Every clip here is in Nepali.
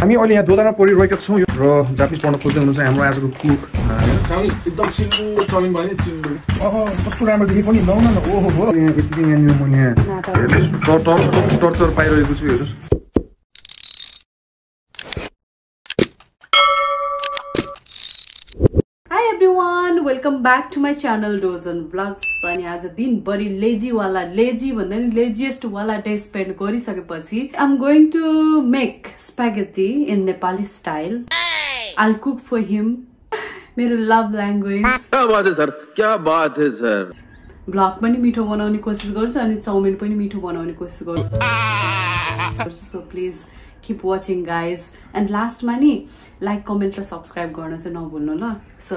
हामी अहिले यहाँ दोधारमा परिरहेका छौँ र जापानिज पढ्न खोज्दै हुनुहुन्छ हाम्रो आजको कुक एकदम चिल्लो चाउमिन भयो नि चिल्लो कस्तो राम्रो देखेँ पनि लाउन न ओहो हो यहाँ यति यहाँनिर म यहाँ हेर्नुहोस् टर्चर पाइरहेको छु हेर्नुहोस् Hi everyone, welcome back to my channel Dozen Vlogs. अनि आज दिनभरि लेजी भन्दा नि लेजिएस्ट वाला डे स्पेन्ड गरिसकेपछि I'm going to make spaghetti in Nepali style. I'll cook for him. मेरो love language. क्या बात है सर, क्या बात है सर. Vlog पनि मिठो बनाउने कोसिस गर्छु अनि चाउमिन पनि मिठो बनाउने कोसिस गर्छु. So please keep watching guys, and last mani like, comment, and subscribe garna cha nabhulnu la. So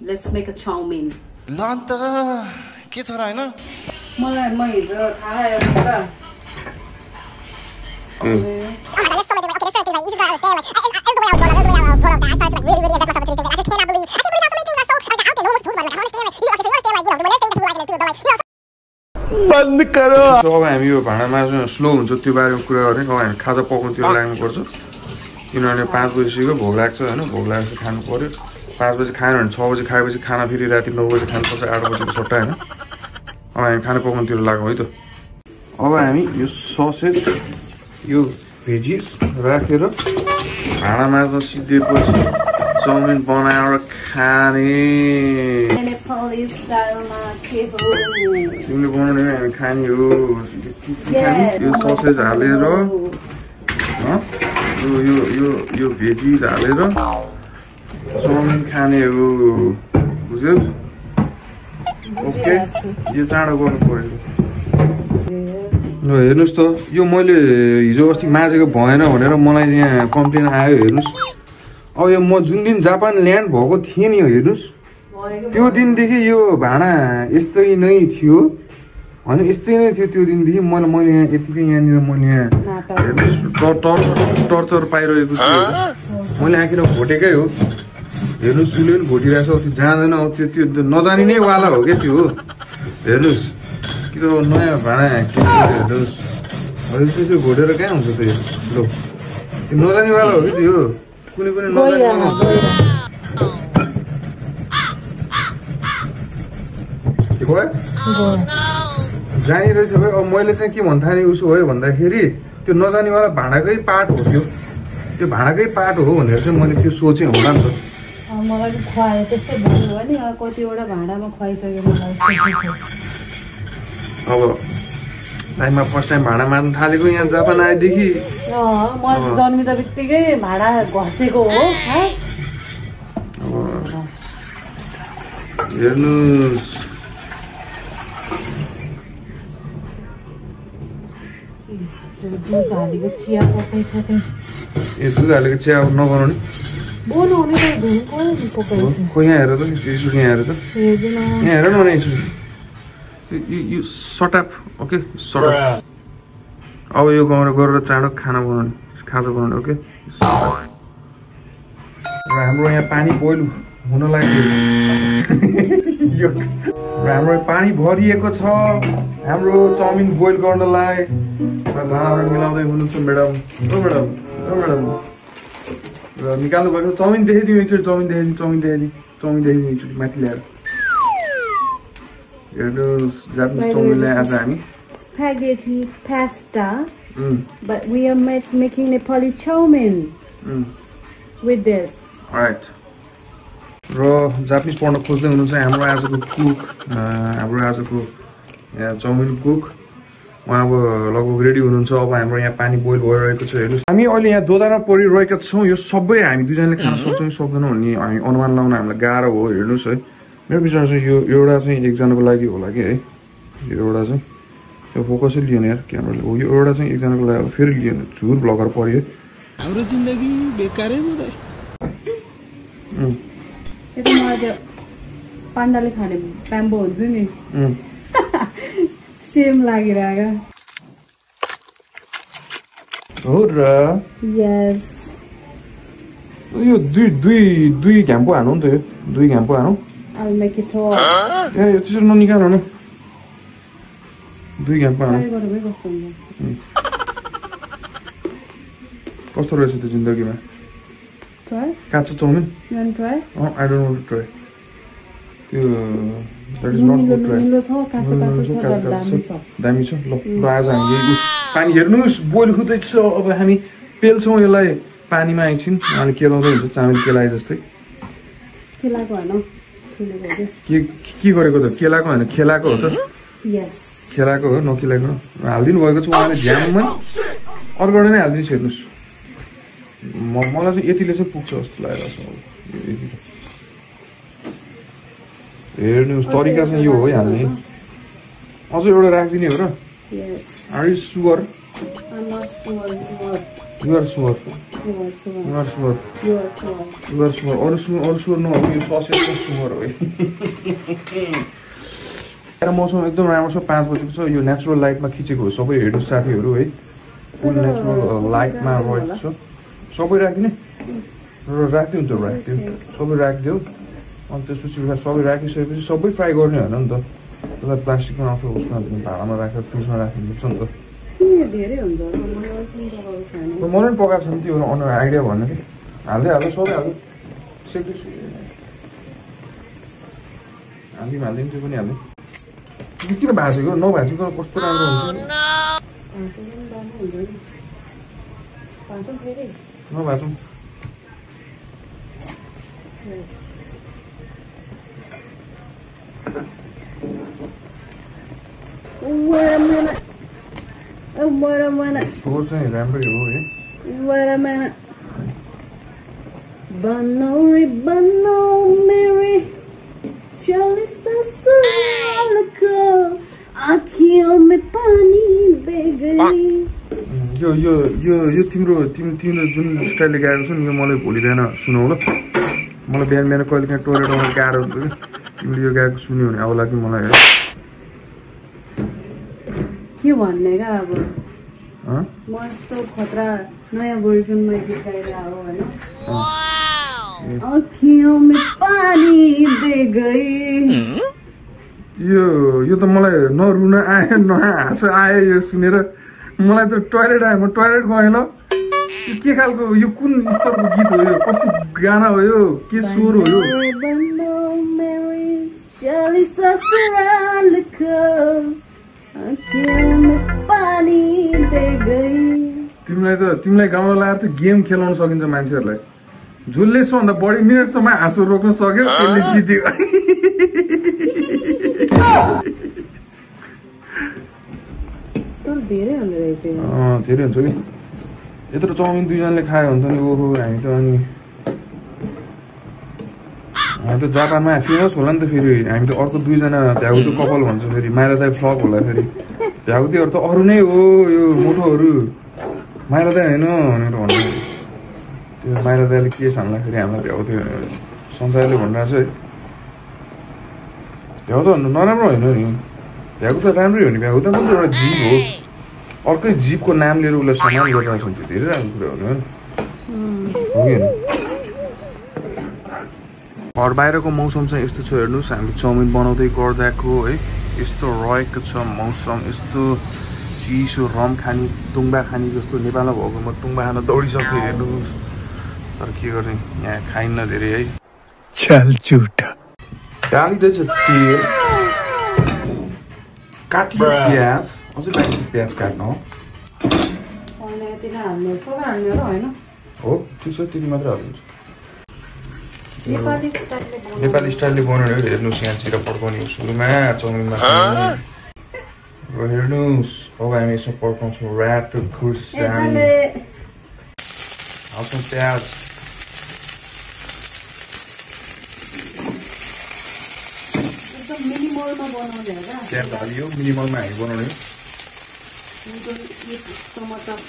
let's make a chow mein. Lanta ke chara haina मलाई म हिजो थाहा एउटा बन्द करो. अब हामी यो भाँडामा स्लो हुन्छ त्यो बारेमा कुरा गर्ने. अब हामी खाजा पकाउनुतिर लाग्नुपर्छ किनभने 5 बजीसम्म भोक लाग्छ होइन. भोक लागेपछि खानु पर्यो. 5 बजी खाएन भने 6 बजी खाएपछि खाना फेरि राति 9 बजी खानुपर्छ 8 बजीको सट्टा होइन. अब हामी खाना पकाउनुतिर लागौँ है त. अब हामी यो ससेज यो भेजिस राखेर भाँडामा सिद्धेपछि चाउमिन बनाएर खाने. तिमीले बनाउने हामी खाने हो. यो ससेज हालेर यो भेजिस हालेर चाउमिन खाने हो. बुझ्यौ? ओके, यो चाँडो गर्नु पर्यो. ल हेर्नुहोस् त, यो मैले हिजो अस्ति माझेको भएन भनेर मलाई यहाँ कम्प्लेन आयो. हेर्नुहोस् अब यो म जुन दिन जापान ल्यान्ड भएको थिएँ नि हेर्नुहोस् त्यो दिनदेखि यो भाँडा यस्तै नै थियो होइन. यस्तै नै थियो त्यो दिनदेखि. मैले यहाँ यतिकै यहाँनिर मैले यहाँ हेर्नुहोस् टर्चर पाइरहेको छु. मैले आखिर भोटेकै हो. हेर्नुहोस् चुले पनि भोटिरहेको छ. त्यो जाँदैन. अब त्यो नजाने नै वाला हो क्या त्यो. हेर्नुहोस् कि त नयाँ भाँडा हेर्नुहोस्. त्यसो भोटेर कहाँ हुन्छ त यो. ल त्यो नजाने वाला हो कि त्यो. कुनै पनि नजाने जाने रहेछ भाइ. अब मैले चाहिँ के भन्थाने उसो भयो भन्दाखेरि त्यो नजानेवाला भाँडाकै पार्ट हो त्यो. त्यो भाँडाकै पार्ट हो भनेर चाहिँ मैले त्यो सोचेँ होला नि त. मलाई खुवाए त्यस्तै भयो नि. कतिवटा भाँडामा खुवाइसक्यो मलाई. अब टाइममा फर्स्ट टाइम भाँडा मार्न थालेको यहाँ जापान आएदेखि. म जन्मिँदा बित्तिकै भाँडा घसेको हो. हेर्नुहोस् दुध हालेको चिया पकाइसके. ए दुध हालेको चिया नबनाउने खो यहाँ हेर त. यसो यहाँ हेर त. यहाँ हेर न भने यो सटाप. ओके सटाप. अब यो गरेर चाँडो खाना बनाउने खाजा बनाउने. ओके र हाम्रो यहाँ पानी बोइल हुन लाग्यो. र हाम्रो पानी भरिएको छ हाम्रो चाउमिन बोइल गर्नलाई. भाँडाहरू मिलाउँदै हुनुहुन्छ म्याडम. ओ म्याडम, ओ म्याडम. र निकाल्नु भएको चाउमिन देखाइदिउँ एकचोटि. चाउमिन देखाइदिउँ एकचोटि माथि ल्याएर. हेर्नुहोस् जापानिज चाउमिन ल्याए आज हामी. Spaghetti pasta, but we are making Nepali chow mein with this. Right. र जापानिज पढ्न खोज्दै हुनुहुन्छ हाम्रो आजको कुक. हाम्रो आजको यहाँ चाउमिन कुक उहाँ अब लगभग रेडी हुनुहुन्छ. अब हाम्रो यहाँ पानी बोइल भइरहेको छ. हेर्नुहोस् हामी अहिले यहाँ दोधारमा परिरहेका छौँ. यो सबै हामी दुईजनाले खान सक्छौँ कि सक्दैनौँ भन्ने हामी अनुमान लगाउन हामीलाई गाह्रो हो. हेर्नुहोस् है मेरो विचार चाहिँ यो एउटा चाहिँ एकजनाको लागि होला कि है. यो एउटा चाहिँ त्यो फोकसै लिएन यार क्यामेराले. हो यो एउटा चाहिँ एकजनाको लागि फेरि लिएन. झुर ब्लगर पर्यो. हाम्रो जिन्दगी बेकारै हुँदै. त्यो मलाई त्यो पाण्डाले खाने प्याम्बो हुन्छ नि सेम लागिरहेको हो र. यस यो दुई घ्याम्पो हानौँ नि त. यो 2 घ्याम्पो हानौँ. I'll make it all. यो त्यसरी ननिकाल्नु न. 2 घ्याम्पो हानौँ. कस्तो रहेछ त्यो जिन्दगीमा Try? काँचो chowmein You want to try? I don't want to try त्यो that is not good try निलो छ काँचो काँचो छ दामी छ दामी छ ल आज हामीले पानी हेर्नुस् बोइल हुँदैछ अब हामी पेल्छौँ यसलाई पानीमा एकछिन अनि केलाउँदै हुन्छ चामल केलाए जस्तै केलाको हैन के गरेको त केलाको हैन खेलाको हो त यस खेलाको हो नकेलाको हाल्दिनु भएको छ उहाँले झ्याममा अर्कोबाट नै हाल्दिनुहोस् हेर्नुहोस् मलाई चाहिँ यतिले चाहिँ पुग्छ जस्तो लागेको छ हेर्नुहोस् तरिका चाहिँ यो हो है हाल्ने अझ एउटा राखिदिने हो र आर यु सुवर युआर सुवर अरू सुवर नहो यो ससेजको सुवर हो है मौसम एकदम राम्रो छ 5 बजेको छ यो नेचुरल लाइटमा खिचेको हो सबै हेर्नुहोस् साथीहरू है फुल नेचुरल लाइटमा रहेको छ सबै राखिदिने र राखिदियो नि त राखिदियो सबै राखिदियो अनि त्यसपछि सबै राखिसकेपछि सबै फ्राई गर्ने होइन नि त त्यसलाई प्लास्टिकमा अथवा उसमा भाँडामा राखेर फ्रिजमा राखिदिन्छ नि त मलाई पनि पकाएको छ नि त्यो आइडिया भन्नु कि हाल्दै सबै हाल्दै सेक्दै हालिदिउँ त्यो पनि हाल्दै किन भाँचेको नभाँचेको कस्तो राम्रो हुन्छ नभाँचौँ स्वर चाहिँ राम्रै हो है बनो रे बनो मेरे चले ससुराल को आँखियों में पानी दे गई यो तिम्रो जुन स्टाइलले गाएको छ नि यो मलाई भोलि बिहान सुनाउ ल मलाई बिहान कहिले काहीँ टोइलेट आउनु गाह्रो हुन्छ कि तिमीले यो गाएको सुन्यो भने आउला कि मलाई है के भन्ने क्या अब म यस्तो खतरा नयाँ भर्जनमा गीत गाइरहेको हो होइन आँखियों में पानी दे गई यो त मलाई नरुन आयो नहाँस आयो यो सुनेर मलाई त टोइलेट आयो म टोइलेट गएँ ल के खालको यो कुन स्तरको गीत हो यो कस्तो गाना हो यो के स्वर हो यो तिमीलाई गाउन लगाएर त गेम खेलाउन सकिन्छ मान्छेहरूलाई जसले सबभन्दा बढी मिनटसम्म हाँसो रोक्न सक्यो त्यसले जित्यो धेरै हुन्छ कि यत्रो चाउमिन 2 जनाले खायो भने त नि ओहो हामी त जापानमा फेमस होला नि त फेरि हामी त अर्को 2 जना भ्याउतो कपाल भन्छ फेरि माइला दाइ फ्लप होला फेरि भ्याउतीहरू त अरू नै हो यो मोटोहरू माइला दाइ होइन भनेर भन्नु त्यो माइला दाइले के छान्दाखेरि हामीलाई भ्याउँथ्यो संसारले भनिरहेको छ है भ्याउ त नराम्रो होइन नि भ्याउ त राम्रै हो नि भ्याउ त पनि एउटा जीव हो अर्कै जीवको नाम लिएर उसलाई सम्मान गरिरहेको छ त्यो धेरै राम्रो कुरा हो नि घर बाहिरको मौसम चाहिँ यस्तो छ हेर्नुहोस् हामी चाउमिन बनाउँदै गर्दाको है यस्तो रहेको छ मौसम यस्तो चिसो रम खानी तुङ्बा खानी जस्तो नेपालमा भएको म तुङ्बा खान दौडिसक्छु हेर्नुहोस् तर के गर्ने यहाँ खाइन्न धेरै है डालिँदैछ तेल काटियो प्याज अझै बाँकी छ प्याज काट्न हो ठिक छ त्यति मात्रै हाल्नुहुन्छ नेपाली स्टाइलले बनाउने हेर्नुहोस् यहाँ चिरा पड्काउने सुरुमा चाउमिनमा र हेर्नुहोस् अब हामी यसमा पड्काउँछौँ रातो खुर्सानी हाल्छौँ प्याज प्याज हालियो मिनिमलमा हामी बनाउने टमाटर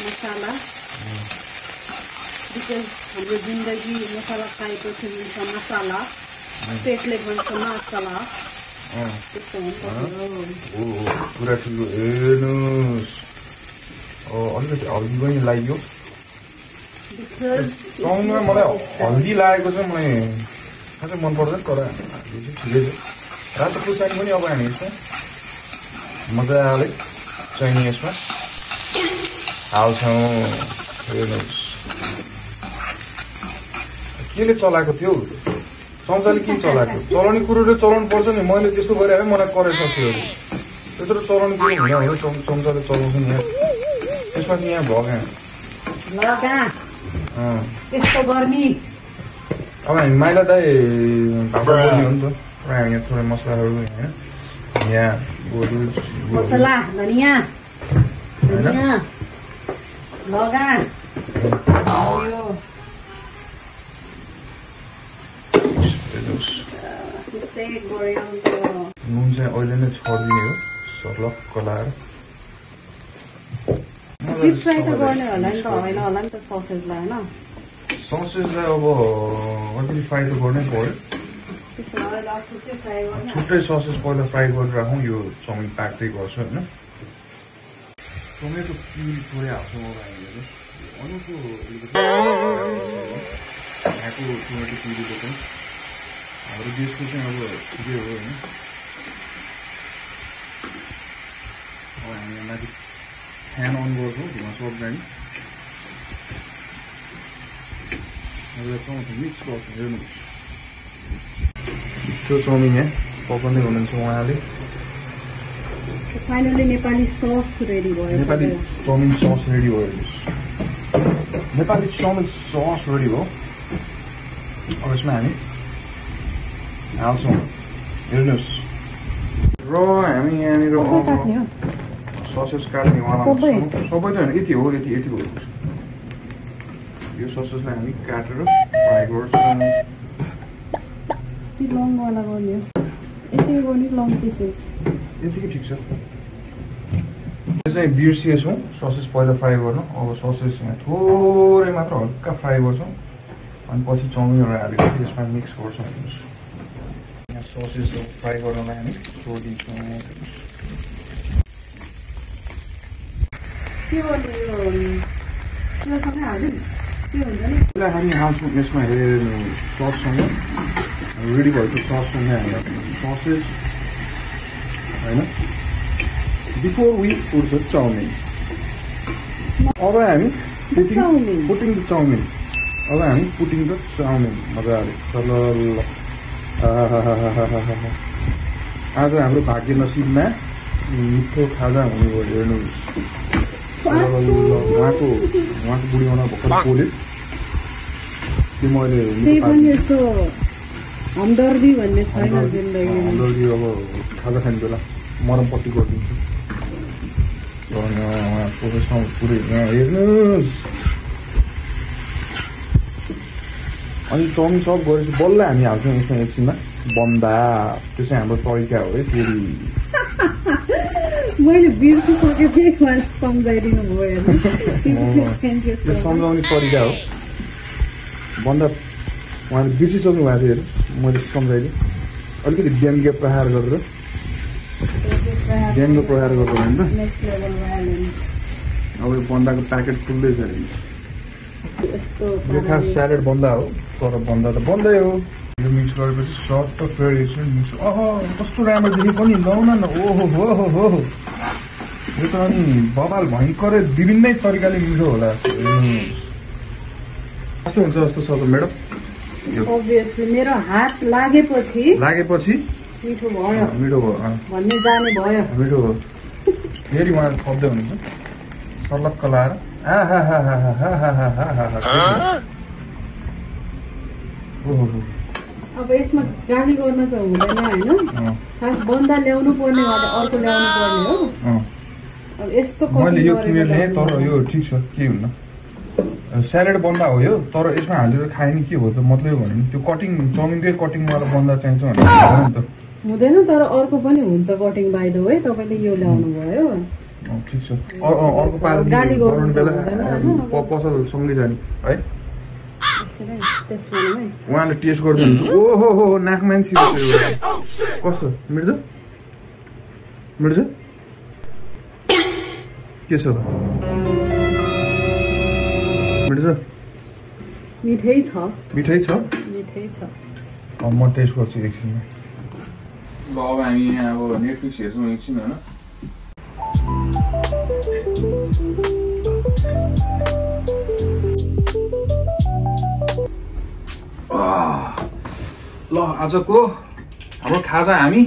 मसाला हाम्रो जिन्दगी मसाला खाएको छ मसाला पेटले भन्छ मसाला पुरा ठुलो हेर्नुहोस् अलिकति हल्दी पनि लाग्यो चाउमिनमा मलाई हल्दी लागेको चाहिँ मलाई खासै मन पर्दैन तर ठिकै छ रातो खुर्सानी पनि अब हामी यसमा मजाले चाहिने यसमा हाल्छौँ केले चलाएको थियो चम्चाले के चलाएको चलाउने कुरोले चलाउनु पर्छ नि मैले त्यस्तो गरेँ मलाई करेज सक्यो त्यत्रो चलाउने कुरो हुँदैन हो चम्चाले चलाउँछ नि यहाँ त्यसमा चाहिँ यहाँ भयो अब हामी माइला दाइ भाषा बोल्ने हो नि त हामी यहाँ थोरै मसलाहरू होइन यहाँ मसला धनिया लगा नुन चाहिँ अहिले नै छरिदिने हो सर्लक कलाएर ससेजलाई अब अलिकति फ्राई त गर्नै पर्यो छुट्टै ससेज पहिला फ्राई गरेर राखौँ यो चाउमिन प्याक्दै गर्छु होइन टमेटो प्युरी थोरै हाल्छौँ अब हामीले अरूको यहाँको टमेटो प्युरीको चाहिँ हाम्रो देशको चाहिँ अब ठिकै हो होइन अब हामीले माथि फ्यान अन गर्छौँ धुवा सक्दैन मिक्स गर्छौँ हेर्नु त्यो चाउमिन यहाँ पकाउँदै हुनुहुन्छ उहाँले फाइनली नेपाली सस रेडी भयो नेपाली चाउमिन सस रेडी भयो नेपाली चाउमिन सस रेडी भयो अब यसमा हामी हाल्छौँ हेर्नुहोस् र हामी यहाँनिर ससेस काट्नेवाला सबै त होइन यति हो यति हो यो ससेसलाई हामी काटेर फ्राई गर्छौँ लङवाला गर्ने हो यति गर्ने लङ पिसेस यतिकै ठिक छ यो चाहिँ बिर्सिएछौँ ससेस पहिला फ्राई गर्नु अब ससेस यहाँ थोरै मात्र हल्का फ्राई गर्छौँ अनि पछि चाउमिनहरू हालेर त्यसमा मिक्स गर्छौँ हेर्नुहोस् यहाँ ससेस फ्राई गर्नलाई हामी छोडिदिन्छौँ पहिला हामी हाल्छौँ यसमा हेर्नु सससँग रेडी भएको सससँग हामीलाई ससेस होइन before we put the chow mein अब हामी पुटिङ द चाउमिन अब हामी पुटिङ द चाउमिन मजाले सल्ल आज हाम्रो भाग्य नसिबमा मिठो खाजा हुनुभयो हेर्नुहोस् उहाँको बुढी आउन भर्खर पोल्यो त्यो मैले हमदर्दी भन्ने छैन हमदर्दी अब खाजा खाने बेला मरमपट्टि गरिदिन्छु प्रोफेसनल पुरै यहाँ हेर्नुहोस् अनि चाउमिन सब गरेपछि बल्ल हामी हाल्छौँ यसमा एकछिनमा बन्दा त्यो चाहिँ हाम्रो तरिका हो है फेरि मैले बिर्सिसकेँ थिएँ उहाँले सम्झाइदिनु भयो सम्झाउने तरिका हो बन्दा उहाँले बिर्सिसक्नु भएको थियो मैले सम्झाइदिएँ अलिकति व्यङ्ग्य प्रहार गरेर व्यङ्ग्य प्रहार गरेर होइन अब यो बन्दाको प्याकेट खुल्दैछ यो खास स्यालेड बन्दा हो तर बन्दा त बन्दै हो यो मिक्स गरेपछि सफ्ट फेरि मिक्स कस्तो राम्रो देखेँ पनि गाउन न ओहो हो हो हो यो त अनि बबाल भयङ्करै विभिन्नै तरिकाले मिठो होला कस्तो हुन्छ जस्तो छ म्याडम अभियसली मेरो हात लागेपछि मिठो भयो भन्ने जाने भयो मिठो हो फेरि उहाँ थप्दै हुनुहुन्छ सलक्क लाएर अब यसमा गाली गर्न चाहिँ हुँदैन होइन खास बन्दा ल्याउनु पर्ने वाला अर्को ल्याउनु पर्ने हो अब यस्तो मैले यो किनेर ल्याएँ तर यो ठिक छ के हुन्न स्यालेड बन्दा हो यो तर यसमा हालेर खाए नि के हो त मतलब भने त्यो कटिङ चाउमिनकै कटिङवाला बन्दा चाहिन्छ भने त हुँदैन तर अर्को पनि हुन्छ कटिङ बाइ द वे तपाईँले यो ल्याउनु भयो ठिक छ अर्को पाल गाली गर्नु बेला पसल सँगै जाने है उहाँले टेस्ट गरिदिनुहुन्छ ओहो हो नाकमा नि कस्तो मिर्छ के छ मिठै छ म टेस्ट गर्छु एकछिनमा ल अब हामी यहाँ अब नेटफ्लिक्स हेर्छौँ एकछिन होइन आजको हाम्रो खाजा हामी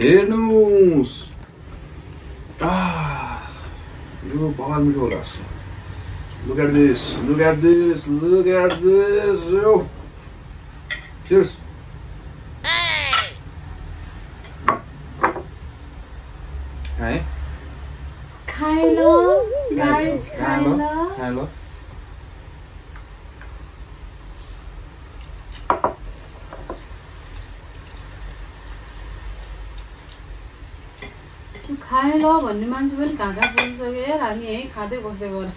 हेर्नुस् यो बवाल मिठो होला Look at this, look at this, look at this. Yo. Cheers. Hey. Kylo, guys, Kylo. Kylo. Kylo भन्ने मान्छे पनि कहाँ पुगिसक्यो यार हामी यही खाँदै बस्दै गरे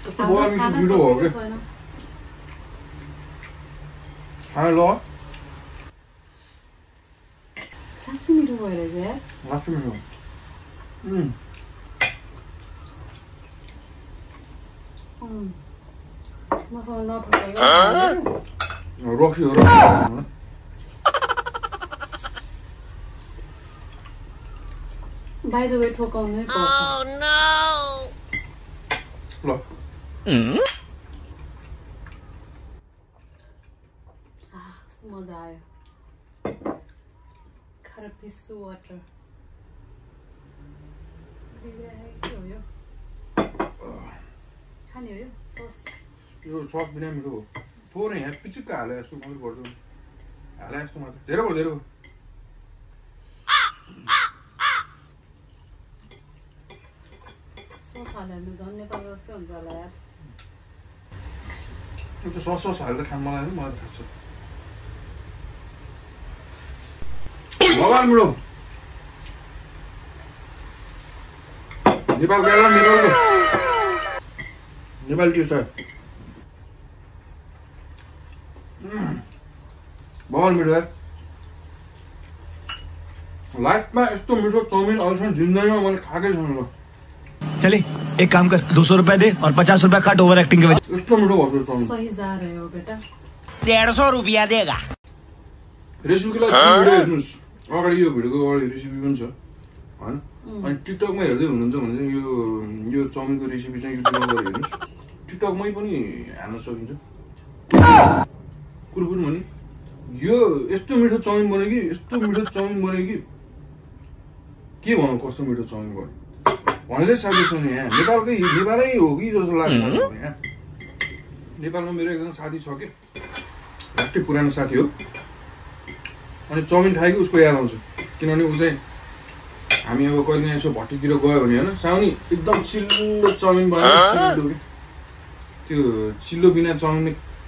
कस्तो बवाल मिठो हो के Kylo साँच्चै मिठो भइरहेको यार लाग्छ मिठो मसँग नठोकाइकन रक्सी हो By the way, ठोकाउनै पर्छ ल कस्तो मजा आयो Carapizza water के हो यो खाने हो यो सस यो सस बिना मिठो हो थोरै यहाँ पिचिक्क हाले जस्तो मैले गर्छु हाले जस्तो मात्र धेरै भयो सस हाल्यो भने झन् नेपालको जस्तै हुन्छ होला यार यो त सस हालेर खान मलाई थाहा छ बवाल मिठो नेपाल गएर नेपाली टेस्ट आयो बवाल मिठो यार लाइफमा यस्तो मिठो चाउमिन अहिलेसम्म जिन्दगीमा मैले खाएकै छैन ल चले एक काम कर 200 रुपए दे और 50 रुपए काट ओवर एक्टिंग के वजह यस्तो मिठो भएको चाउमिन सही जा रहे हो बेटा 150 रुपया देगा रेसिपीलाई भिडियो हेर्नुस् अगाडि यो भिडियोको अगाडि रेसिपी पनि छ हैन अनि टिकटकमा हेर्दै हुनुहुन्छ भने चाहिँ यो चाउमिनको रेसिपी चाहिँ युट्युबमा गएर हेर्नुस् टिकटकमै पनि हाल्न सकिन्छ कुरो पनि भने यो यस्तो मिठो चाउमिन बन्यो कि के भनौँ कस्तो मिठो चाउमिन बन्यो भनेरै साथी यहाँ नेपालै हो कि जस्तो लाग्छ यहाँ नेपालमा मेरो एकजना साथी छ कि झट्टै पुरानो साथी हो अनि चाउमिन खाएकै उसको याद आउँछ किनभने ऊ चाहिँ हामी अब कहिले यसो भट्टीतिर गयो भने होइन साउनी एकदम चिल्लो चाउमिन बनाएर त्यो चिल्लो बिना चाउमिन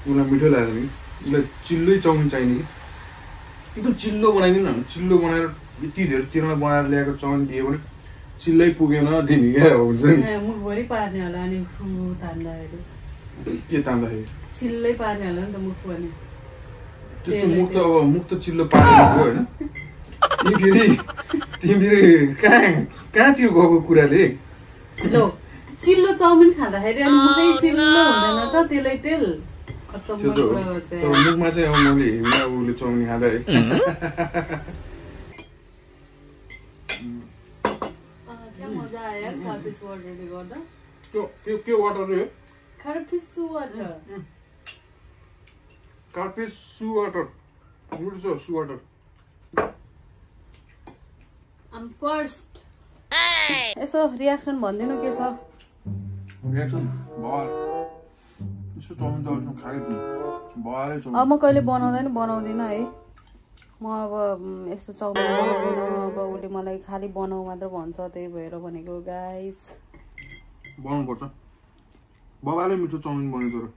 उसलाई मिठो लाग्दैन कि उसलाई चिल्लै चाउमिन चाहिने कि एकदम चिल्लो बनाइदिनु न चिल्लो बनाएर यति धेरै तिर्न बनाएर ल्याएको चाउमिन दियो भने चिल्लै पुगेन दिने क्या हुन्छ नि मुखभरि पार्ने होला अनि तान्दाखेरि के तान्दाखेरि चिल्लै पार्ने होला नि त मुख पनि त्यस्तो मुख त चिल्लो पार्नु होइन तिमी कहाँ थियो गएको कुराले लो चिल्लो चाउमिन खाँदाखेरि अनि मुखै चिल्लो हुँदैन त त्यसले तेल मुखमा चाहिँ अब मैले हेर्दा उसले चाउमिन खाँदा है मजा आयो यार कार्पिस वाटरले गर्दा के वाटर हो कार्पिस वाटर कार्पिस सु वाटर मिठो छ सु वाटर I'm first. यसो रियाक्सन भनिदिनु के छ रियाक्सन बवाल यसो चाउमिन त अहिलेसम्म खाएकै थिएँ बवालै चाउमिन अब म कहिले बनाउँदिनँ है म अब यस्तो चाउमिन बनाउँदिनँ अब उसले मलाई खालि बनाऊ मात्र भन्छ त्यही भएर भनेको गाइस बनाउनुपर्छ बवालै मिठो चाउमिन बन्यो तर